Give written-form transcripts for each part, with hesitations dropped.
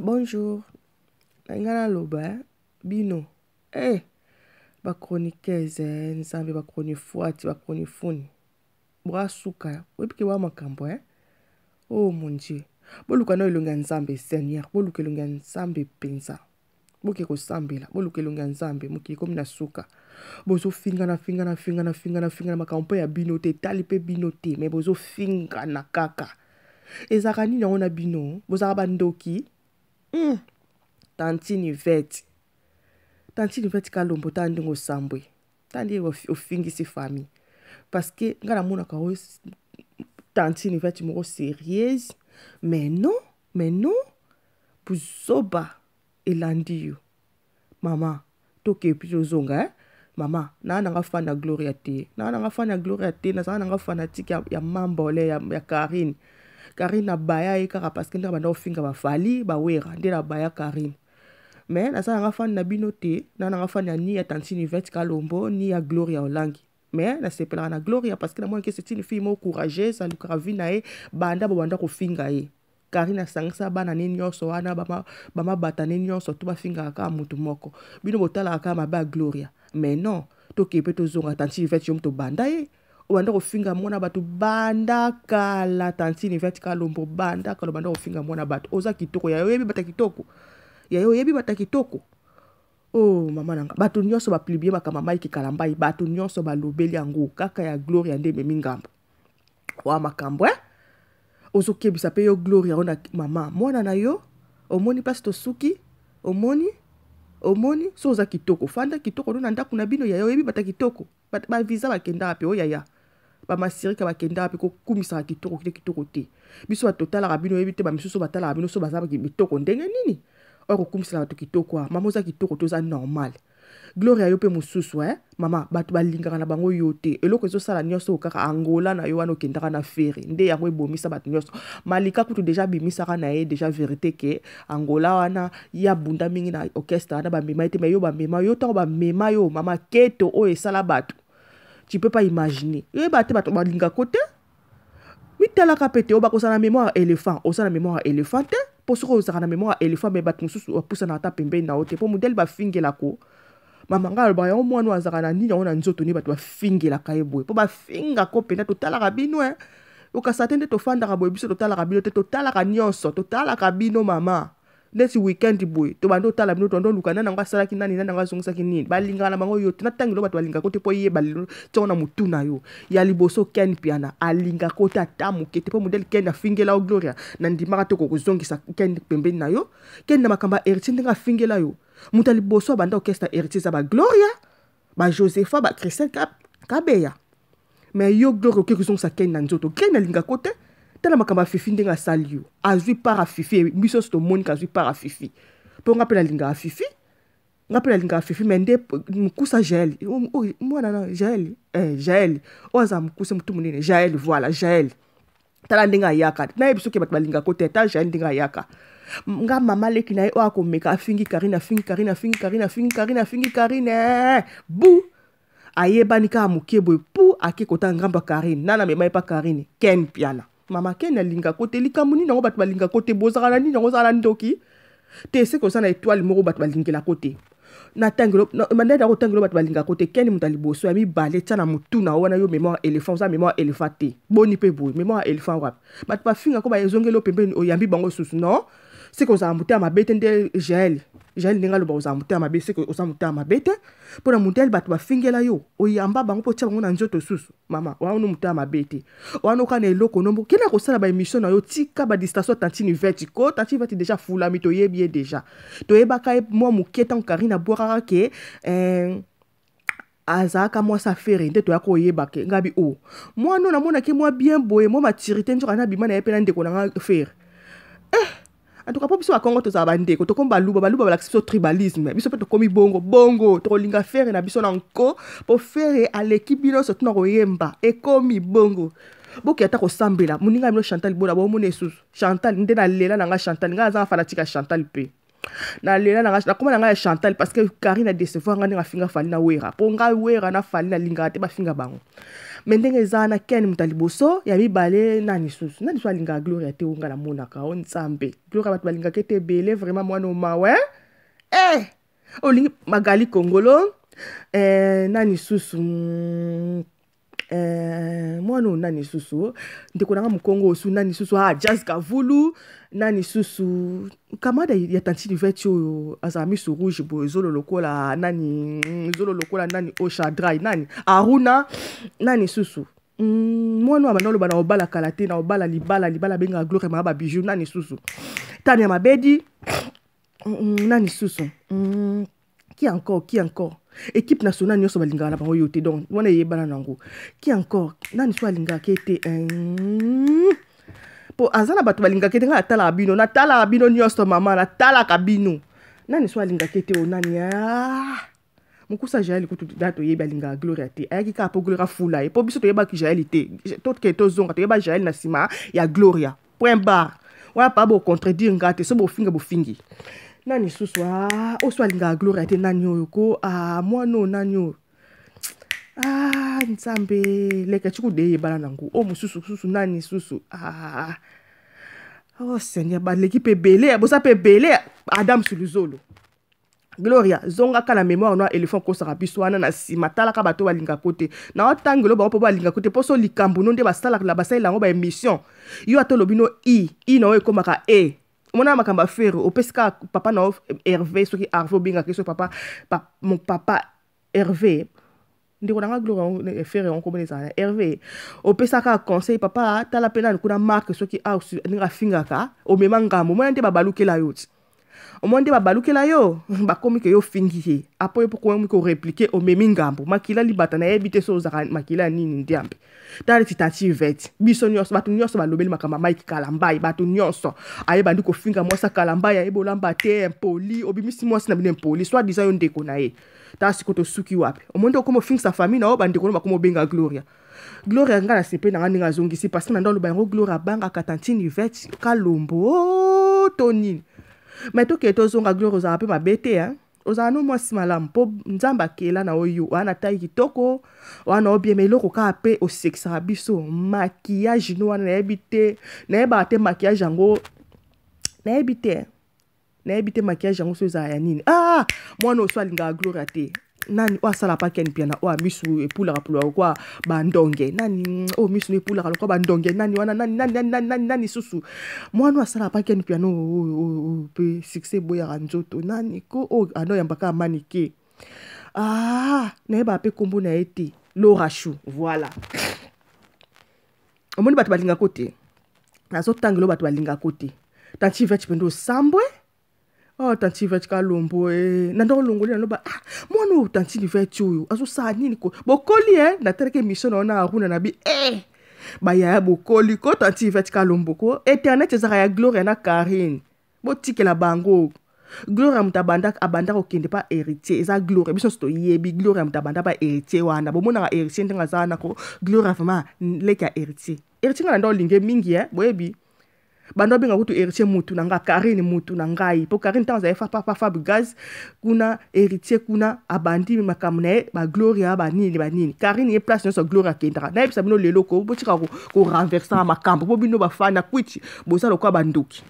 Bonjour, nalinga naloba eh, bino eh, ba chroniqueuse eh, nzambe ba chronifuati ba chronifuni boasuka oyebi ke wa makambo eh? Oh mon Dieu, boluka na elongi ya Nzambe Seigneur, boluka elongi ya Nzambe mpenza. Boke kosambela, boluka elongi ya Nzambe, mokili ekomi na suka. Bozofingana fingana fingana fingana fingana makambo mpe ya bino te, etali mpe bino te, mais bozofingana kaka. Ezalaka nini yango na bino? Bozalaka bandoki? Tantine Yvette. Tantine Yvette Kalombo, tala ndenge osambwe. Tala ndenge ofingisi famille. Parce que nga namonaka oyo tantine Yvette moko sérieuse, mais non, mais non, buzoba elandi yo. Mama, toke puis tozonga eh? Mama, naa nanga fan ya Gloria te. Naa nanga fan ya Gloria te, nazala nanga fanatique ya Mambole, ya Karine. Karine na baya ye kaka parce que ndenge banda kofinga ba Fally, ba Wera, nde na baya Karine. Mais naza nanga fan na bino te, naa nanga fan ya ni ya Tantine Yvette Kalombo, ni ya Gloria Olangi. Mais nasepelaka na Gloria parce que namonaki c'est une fille moko courageuse, alukaka vie na ye, banda bobanda kofinga ye. Karine asangisa bana ne nyonso wana, bamabata ne nyonso, to bafingaka kaka motu moko. Bino botalaka kaka mabe ya Gloria. Mais non, tokei mpe tozonga Tantine Yvette yo moto banda ye. Obanda kofinga mwana bato banda kala, Tantine Yvette Kalombo banda kala obanda kofinga mwana bato. Oza kitoko, ya yo oyebi bata kitoko. Ya yo oyebi bata kitoko. Oh mama nanga, bato nyonso ba publier makambo ya Mike Kalambay, bato nyonso balobeli yango, kaka ya Gloria nde ememi ngambo. Wa makambo eh? Ozokebisa pe yo Gloria ona mama, mwana na yo, omoni place tosuki, omoni, omoni, so oza kitoko, fanda kitoko no na ndako na bino, yaya oyebi bata kitoko, ba visa bakendaka pe, oh yaya. Ba masirika bakendaka pe kokumisaka kitoko kite kitoko te. Biso bato totalaka bino, oyebi te ba misusu batalaka bino so baza kitoko ndenge nini? Oyo kokumisela bato kitoko, ah, mama oza kitoko te, oza normal. Gloria yo pe mosusu eh? Mama, bato balingaka na bango yo te. Eloko ezosala nyonso kaka Angola na yo wana okendaka na Ferre. Nde yango ebomisa bato nyonso. Malika kutu deja abimisaka na ye deja vérité ke Angola wana ye abunda mingi na orchestre wana bamema ye te, mais yo bamema yo, ntango bamema yo mama keto oyo esala bato. Tu peux pas imaginer. Oyeba te bato balingaka te. Mitalaka pe te, oyo bakozala na mémoire ya éléphant, oza na mémoire ya éléphant te, po soki ozalaka na mémoire ya éléphant, mais bato mosusu bapusanaka ata pembeni na yo te, po modèle bafingelako. Mama ngai alobaka yango mwana oyo azalaka na nini yango na nzoto nde bato bafingelaka ye boye, po bafingako mpenza totalaka bino eh. Okasa te nde tofandaka boye, biso totalaka bino te, totalaka nyonso, totalaka bino mama. Neti weekend boye tobandi otala bino, tobandi oluka nani yango asalaki nani, nani yango azongisaki nini. Balingaka na bango yo te, natangelo bato balingaka te po yeba lelo tiongo na mutu na yo. Ya liboso Ken Mpiana alingaka te ata moke te, po modèle Ken afingela yo Gloria, na ndimaka te kokozongisa Ken pembeni na yo. Ken na makambo ya héritier ndenge afingela yo, moto ya liboso abanda orchestre ya héritier eza ba Gloria, ba Josepha, ba Christian Kabeya. Mais yo Gloria okoki kozongisa Ken na nzoto. Ken alingaka te. Tala makambo ya Fifi ndenge asali yo. Azwi part ya Fifi, biso nyonso tomoni ka azwi part ya Fifi. Po nga pe nalingaka Fifi. Nga pe nalingaka Fifi, mais nde mokusa Jael. Mwana na Jael, Jael. Oyo aza mokusa motu monene, Jael, voilà, Jael. Tala ndenge ayaka. Nayebi soki bato balingaka te, tala Jael ndenge ayaka. Nga mama leki na ye oyo akomeka afingi Karine, afingi Karine, afingi Karine, afingi Karine, afingi Karine. Bu! Ayebani kaka moke boye, pu ake kota ngambo ya Karine. Nana mema ye pa Karine, Ken Mpiana. Mama Ken alinga kote, likambo nini yango bato balinga kote, bozalaka na nini yango, ozala na ndoki? Te, seke oza na étoile moko bato balingela kote. Na tangelo, na, mandela na kotangelo bato balinga kote, Ken moto ya liboso ya mibale, tia na mutu na wana yo mémoire éléphant, oza mémoire éléphant te. Boni pe boye, mémoire éléphant wapi? Bato bafinga ko ba ezongeli yo pembeni, oyambi bango susu, non? Seke ozala motema mabe te nde Jael. Jael ndenge aloba ozala motema mabe, seke oza motema mabe te. Mpo na modèle bato bafingela yo, oyamba bango mpo otia bango na nzoto susu. Mama, wana ono motema mabe te. Wana oka na eloko nombo, kenda kosala ba émission na yo, tika ba distraction Tantine Yvette ko, Tantine Yvette déjà fulami, toyebi ye déjà. Toyebaka ye mwa moke ntango Karine abwakaka ke, azalaka mwasi afere nde toya koyeba ke ngabi o mwana oyo namonaki mwa bien boye, mwa maturité nzoka na bima na ye mpe na ndeko na nga fere. En tout cas, po biso ba Congo tozala ba ndeko, tokomi baluba, baluba balakisi biso tribalisme, biso pe tokomi bongo, bongo, tokolinga fere na biso na nko, po fere aleki bino surtout na koyemba, ekomi bongo. Boke ata kosambela, moninga bino Chantal Bola, bomona esusu. Chantal, nde nalela na nga Chantal, nga naza fanatique ya Chantal pe. Nalela na ngai, nakoma na ngai ya Chantal parce que Karine a décevoir ngai ndenge afinga Fally na Wera. Po ngai Wera na Fally nalingaka te bafinga bango. Mais ndenge eza wana, Ken moto ya liboso, ya mibale nani susu? Nani susu alingaka Gloria te oyo ngai namonaka? O Nzambe, Gloria bato balingaka ete ebele vraiment, mwana omawe. Eh! Olingi Magali Kongolo, eh, nani susu? Mwana oyo nani susu? Ndeko nanga mokongo osu nani susu? Ah, Jazz Kavulu, nani susu? Camarade ya tantine Veti oyo azala miso rouge boye, zolo lokola nani, zolo lokola nani, oyo Shadrai, nani? Aruna, nani susu? Mwana oyo abanda oloba na obala kala te, na obala libala, libala abengaka Gloria mama ba bijou, nani susu? Tania Mabedi, nani susu? Qui encore, qui encore? Équipe nationale nyonso balingaka na bango yo te, donc wana eyebana nango. Qui encore? Nani so alingaka ete? Po aza na bato balingaka ete. Ngai natalaka bino, natalaka bino nyonso, mama, natalaka bino. Nani so alingaka ete o nani? Ah! Mokusa Jael kutu da toyebi alingaka Gloria te, ayaki kaka mpo Gloria afula ye, mpo biso toyebaki Jael te. Toke tozonga, toyeba Jael na nsima ya Gloria, point barre. Wana pa bocontredire nga te, so bofinga bofingi. Nani susu? Ah, oyo so alingaka Gloria te, nani oyo ko? Ah, mwana oyo nani oyo? Ah, Nzambe, leka ti kude eyebana nango. Oyo mosusu susu nani susu? Ah, oh Seigneur, baleki mpe ebele, boza mpe ebele. Adam Suluzolo, Gloria, zongaka na mémoire no éléphant kosaka biso wana na nsima. Talaka bato balingaka te na otangelo bango mpo balingaka te, mpo so likambo no nde basalaka na basalela yango baémission. Yo ata olobi no i i na oyo ekomaka e omona makambo ya Ferre, opesi kaka papa na yo Hervé, soki Hervé obengaka so papa pa, mon papa Hervé, ndeko na nga Gloria, Ferre yango komona ezala na Hervé, opesaka conseil: "Papa, tala mpe nani kuna marke soki ndenge afingaka." Omema ngambo, omona nde babalukela yo ti omoni nde babalukela yo, bakomi ke yo ofingi ye. Apo yo mpo komi korépliquer, omemi ngambo. Makila libata, nayebi te so ozalaka makila nini. Ndiambe, tala neti tanti Ivete, biso nyonso, bato nyonso balobeli makambo ya Mike Kalambai. Bato nyonso ayebandi kofinga mwasi ya Kalambai, ayebi olamba te, impoli, obimisi mwasi na bino impoli, soit disant yo ndeko na ye. Tala sikoyo tosuki wapi? Omoni nde okoma ofingisa famille na oyo, bandeko no bakoma obenga Gloria. Gloria, ngai nasepe na ngai ndenge azongisi, parce que na nde oloba yango, Gloria abangaka tantine Ivete Kalombo to nini. Mais tokee tozonga, Gloria, ozala mpe mabe te, hein? Ozala no mwasi malamu, mpo Nzambe akela na oyo oya na tai kitoko wana obiema eloko kaka mpe osekisaka biso. Maquillage no wana, nayebi te, nayebaka te maquillage yango, nayebi te, nayebi te maquillage yango so ezala ya nini. Ah, mwana oyo so alingaka Gloria te, nani oyo asala pa Ken Piana, oyo misu epulaka pulaka lokwa bandonge? Nani oyo misu no epulaka lokwa bandonge? Nani wana? Nani, nani, nani, nani, nani, nani susu? Mwana oyo asala pa Ken Piano oyo mpe succès eboyaka nzoto, nani ko oyo ano oyambaka manike? Ah, nayebaka mpe nkombo na ye te. Laura Chou, voilà. Omoni bato balingako te, nazotangela bato balingako te. Tanti Veti mpe nde osambwe. Oh, tanti Veti Kalombo, eh. Na ndako olongoli naloba: "Ah, mwana oyo tanti Veti oyo azosala nini ko?" Bokoli e, natalaki émission na yo na Aruna na bi eh. Bayaya bokoli ko, tanti Veti Kalombo ko. Internet ezalaka ya Gloria na Karine, botikela bango. Gloria moto abanda, abanda kokende pa Héritier, eza Gloria. Biso nyonso toyebi Gloria moto abanda pa Héritier wana. Bomonaka Héritier ndenge aza wana ko. Gloria vraiment leki ya Héritier. Héritier nga na nde olinge mingi e, boyebi bando abenga kutu Héritier mutu na nga, Karine mutu na ngai, mpo Karine ntango azali papa Fabregas kuna, Héritier kuna abandi makambo na ye, baGloria banini banini, Karine ye place nyonso Gloria akendaka. Nayebisa bino lelo ko botika korenversaka makambo, mpo bino bafana kwiti boza lokola bandoki.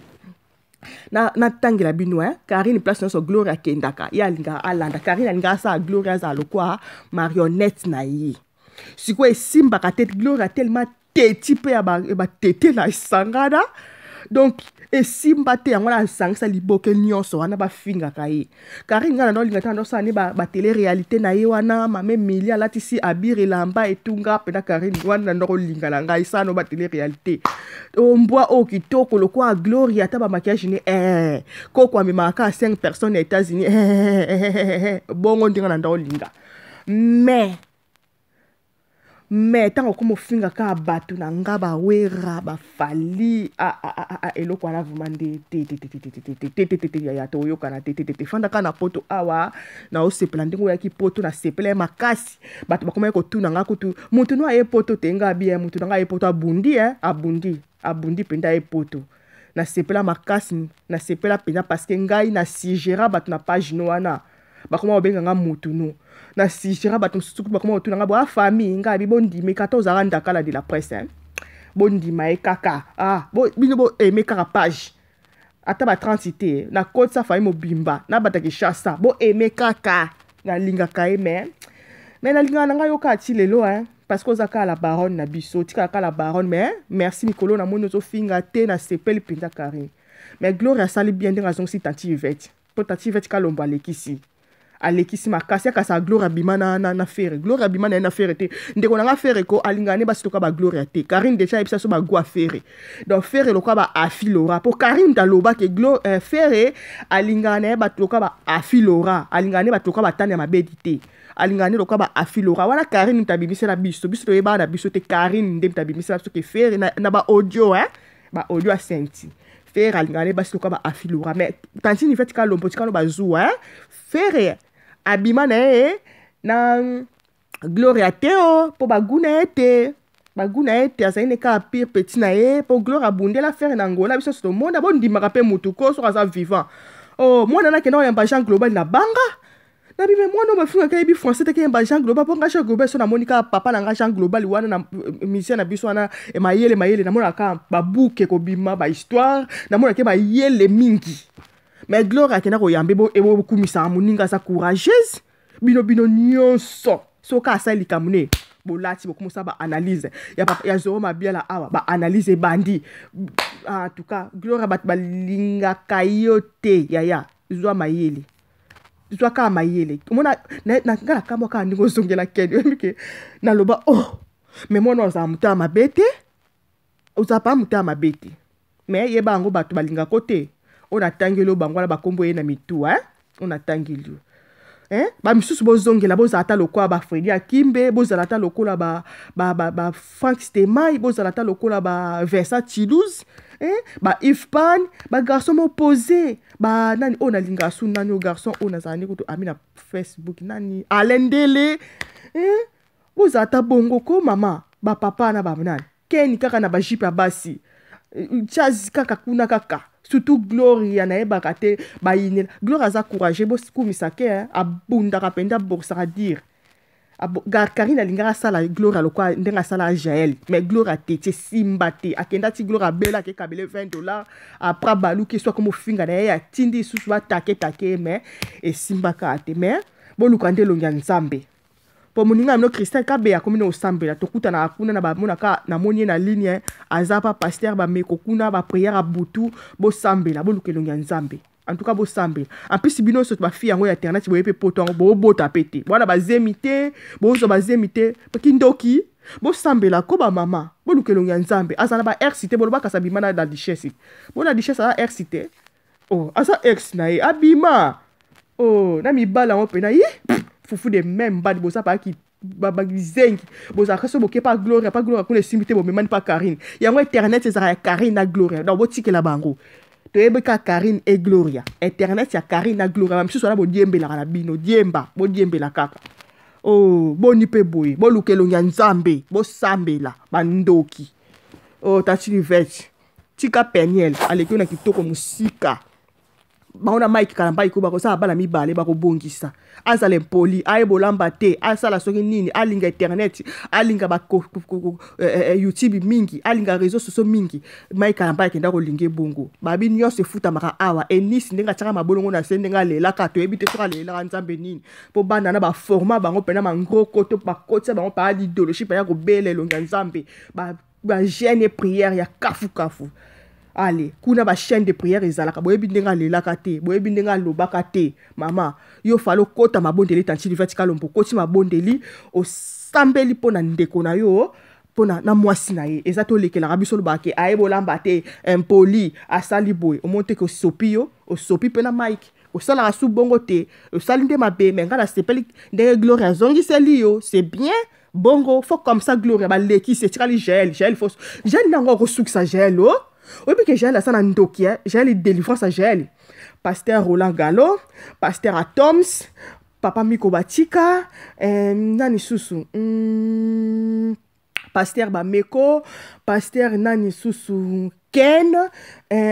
Natangela bino eh? Karine place nyonso Gloria akendaka, ye alingaka alanda Karine, alingaka asala Gloria azala lokwa marionnette na ye. Sikoyo esimbaka te. Gloria tellement teti mpe ya batete na esangana, donc esimba te. Yango wana asangisa liboke nyonso wana bafingaka ye Karine. Ngai na olinga ntango ndosala ne batélé réalité na ye wana, mama Emilie alatisi abire elamba etunga mpena Karine wana na ndoko olinga na ngai sala no batélé réalité ombwa oyo kitoko lokola Gloria, ata bamaquillage ne eh, koko amemaka kaka 5 personnes na États-Unis eh, bongo ndenge na ndako olinga. Mais ntango okoma ofinga kaka bato na nga, baWera, baFally, eloko wana vraiment nde te te te te te te te te te te. Yaya, toyokana te te te te. Fanda kaka na poto awa na osepela ndenge oyaki poto. Nasepela ye makasi. Bato bakomaki kotuna nga kutu: "Motu no aye poto te?" Nga abi: "Motu na nga aye poto, abundi, abundi, abundi mpenza, aye poto." Nasepela makasi, nasepela mpenza parce que ngai na suggera bato na page no wana bakoma kobenga nga mutu no. Na suggera bato mosusu kutu bakoma kotuna nga boa famille ngai abi bondimi kata ozalaka ndakala de la presse hein. Bondima ye kaka ah, bo, bino bo aime kaka page ata ba 30 te nakotisa famille mobimba na bato ya Kinshasa bo aime kaka nalingaka ye mais nalingaka na ngai yo kaka ti lelo hein, parce que oza kaka la baronne na biso, otikala kaka la baronne. Mais merci mikolo namoni ozofinga te, nasepeli mpenza Karine. Mais Gloria asali bien ndenge azongisi tanti Yvette, po tanti Yvette Kalombo alekisi, alekisi makasi akasa. Gloria abima na Ferre, Gloria abima na ye na Ferre te. Ndeko na nga Ferre ko alingaka ne basi toka ba Gloria te. Karine déjà ayebisa so bagwa Ferre, donc Ferre lokola ba Afi Lora, po Karine taloba ke Ferre alingaka na ye bato lokola ba Afi Lora, alingaka ne bato lokola batani ya mabedi te, alingaka nde lokola ba Afi Lora wana. Karine moto abimisela biso, biso toyebaka na biso te. Karine nde moto abimisela biso ke Ferre na ba audio hein, ba audio ya senti Ferre alingaka ne basi lokola ba Afi Lora. Mais tantine Yvette Kalombo tikano bazuwa hein, Ferre abima na ye na Gloria te o mpo bagu na ye te, bagu na ye te, azali ne kaka pire petit na ye, mpo Gloria abundela Ferre na Angola. Biso nyonso tomona, bondimaka mpe mutu ko soki aza vivant. Oh, mwana nakenda koyamba Jean Global na banga na bime, mwana oyo bafingaka yebi français te, keyemba Jean Global. Mpo nga Jean Global so namoni kaka papa na nga Jean Global wana na musicien na biso wana mayele mayele, namonaka kaka babuke kobima bahistoire, namonaka mayele mingi. Mais Gloria akenda koyamba ebokumisaka moninga, aza courageuse. Bino bino nyonso soki asali likambo ne bolati bokomosala baanalyse ya Zoro Mabiala awa, baanalyse ebandi. En tout cas Gloria, bato balingaka yo te yaya, zwa mayele, zwa kaka mayele. Omona nga nakamwa kaka ndenge ozongela Keni, oyebi ke naloba oh, mais mwana ozala moto ya mabe te, ozala pa moto ya mabe te, mais yeba yango bato balingako te. Oyo natangeli oyo bango wana bakombo ye na mitu hein, oyo natangeli yo hein, bamisusu bozongela, bozala ata lokola ba Fredi Akimbe, bozala ata lokola ba Frank Stemay, bozala ata lokola ba Vincent Chilouz hein, ba Yves Pan, ba garçon mo posé, ba nani oyo nalingaka su nani oyo garçon oyo nazala nde kutu ami na Facebook nani Alain Ndele hein, bozala ata bongo ko mama bapapa na banani Ken kaka na bajipe ya basi jazz kaka kuna kaka. Surtout Gloria nayebaka te bayinela Gloria, aza courage, bokumisa ke abundaka mpenza, aborsaka dire. Karine alingaka asala Gloria lokola ndenge asala Jael, mais Gloria tetie simba te, akenda ti Gloria abela, akekabele 20 $, après abaluki so akomi ofinga na ye, atindi lisusu batake take, mais esimbaka te. Mais boluka nde elongi ya Nzambe, mpo moninga na bino Christian Kabe akomi na osambela, tokutanaka kuna na bamonaka, namoni ye na ligne, aza pa pasteur bameko kuna baprière ya butu. Bosambela, boluka elongi ya Nzambe. En tout cas bosambela. En plus bino nyonso bafille yango ya internet boye mpe poto yango bobota mpe te, bwana bazemi te, bozwa bazemi te, kindoki. Bosambela ko bamama, boluka elongi ya Nzambe. Aza na ba ex te, boloba kasi abima na la duchesse, bona duchesse aza ex te, oh, aza ex na ye abima oh, na mibala yango mpena ye fufu de même mbadi. Boza paki babizengi, bozalaka so boke pa Gloria, pa Gloria kuna esimbi te, bomemani pa Karine. Yango internet ezalaka ya Karine na Gloria, donc botikela bango. Toyebi kaka Karine e Gloria, internet ya Karine na Gloria. Bamisusu wana bodiembelaka na bino diemba, bodiembela kaka. Oh, boni mpe boye, boluka elongi ya Nzambe, bosambela bandoki. Oh, tati Livete, tika Peniel, aleki na kitoko mosika. Bango na Mike Kalambai ko bakosala bana mibale, bakobongisa. Azala impoli, ayeba olamba te, asala soki nini, alinga internet, alinga ba YouTube mingi, alinga réseau sociaux mingi. Mike Kalambai akenda kolinga ebongo babi nyonso efutamaka awa. Enisi ndenge atiaka mabolongo na se, ndenge alelaka, toyebi te soki alelaka Nzambe nini, mpo bana na baforma bango mpena mangroko to bakotisa bango mpa l'idéologie mpa ya kobela elongi ya Nzambe, bajeûne, prière ya kafukafu. Ale kuna bachaîne de prière ezalaka, boyebi ndenge alelaka te, boyebi ndenge alobaka te. Mama yo fala okota mabondeli, tanti Livati Kalombo, okoti mabondeli, osambeli mpo na ndeko na yo, mpo na mwasi na ye. Eza tolekelaka biso, olobaka ke ayeba olamba te, impoli, asali boye, omoni te ke osopi yo, osopi mpe na Mike, osalaka su bongo te, osali nde mabe. Mais ngai nasepeli ndenge Gloria azongiseli yo, c'est bien bongo, faut comme ça. Gloria balekisi, etikali Jael. Jael fo Jael nango akosukisa Jael o oyebi ke Jael aza na ndoki. Jael, délivrance ya Jael, pasteur Roland Gallo, pasteur Atoms, papa Miko, batika nani susu? Pasteur Bameko, pasteur nani susu Ken,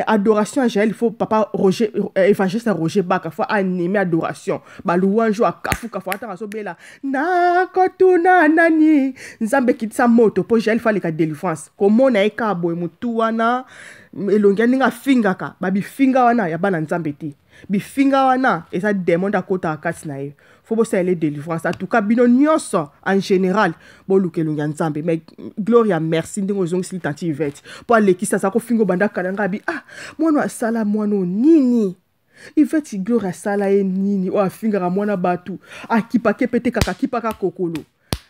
adoration ya Jael, il faut papa Roger, évangéliste Roger Baka, faut animer adoration. Ba louange à kafu kafu ata azobela na kotuna nani Nzambe kitisa moto po Jael fallait ka délivrance. Komona ye ka boye mutu wana elongi ndenge afingaka ba bifinga wana ya bana Nzambe te. Bifinga wana eza démon nde akotaka kati na ye. Faut bosalela délivrance. En tout cas bino nyonso en général boluka elongi ya Nzambe. Mais Gloria, merci ndenge ozongisili tanti Yvette mpo alekisi aza kofinga obanda kala. Nga abi ah, mwana asala mwana o nini? Yvette, Gloria asala ye nini oyo afingaka mwana bato? Akipaki pe te, kaka akipaka kokolo.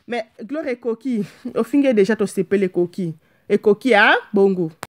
Mais Gloria, ekoki, ofingi ye déjà, tosepeli, ekoki, ekoki. A bongo.